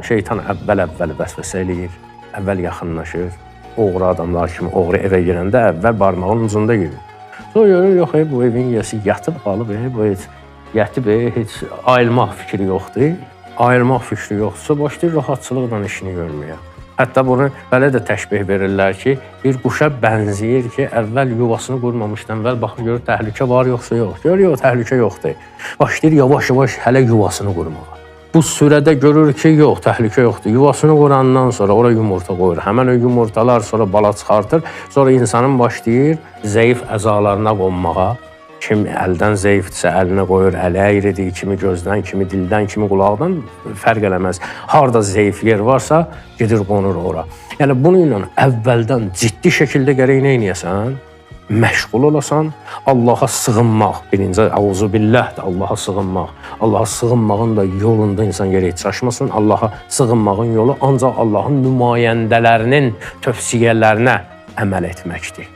Şeytan əvvəl-əvvəl vəsvəsə eləyir, əvvəl yaxınlaşır. Oğru adamlar kimi oğru evə girəndə əvvəl barmağının ucunda girir. Sonra görür, yox, ey, bu evin yiyəsi yatıb qalıb, ey, bu heç yatıb, ey, heç ayılmaq fikri yoxdur. Ayılmaq fikri yoxdursa, başlayır rahatçılıqla işini görməyə. Hətta bunu belə də təşbih verirlər ki, bir quşa bənzəyir ki, əvvəl yuvasını qurmamışdan əvvəl baxır görür təhlükə var yoxsa yox. Görür yox, təhlükə yoxdur. Başlayır yavaş-yavaş hələ yuvasını qurmağa. Bu sürədə görür ki, yox, təhlükə yoxdur. Yuvasını qurandan sonra ora yumurta qoyur. Həmən o yumurtalar sonra bala çıxartır. Sonra insanın başlayır zəif əzalarına qonmağa. Kim əldən zəifdirsə əlinə qoyur, əli əyridir, kimi gözdən, kimi dildən, kimi qulaqdan fərq eləməz. Harda zəif yer varsa, gedir qonur ora. Yəni bununla əvvəldən ciddi şəkildə gərək nə eləyəsən? Məşğul olasan, Allaha sığınmaq, birinci əuzubillah Allaha sığınmaq. Allaha sığınmağın da yolunda insan gərək çaşmasın. Allaha sığınmağın yolu ancaq Allahın nümayəndələrinin tövsiyələrinə əməl etməkdir.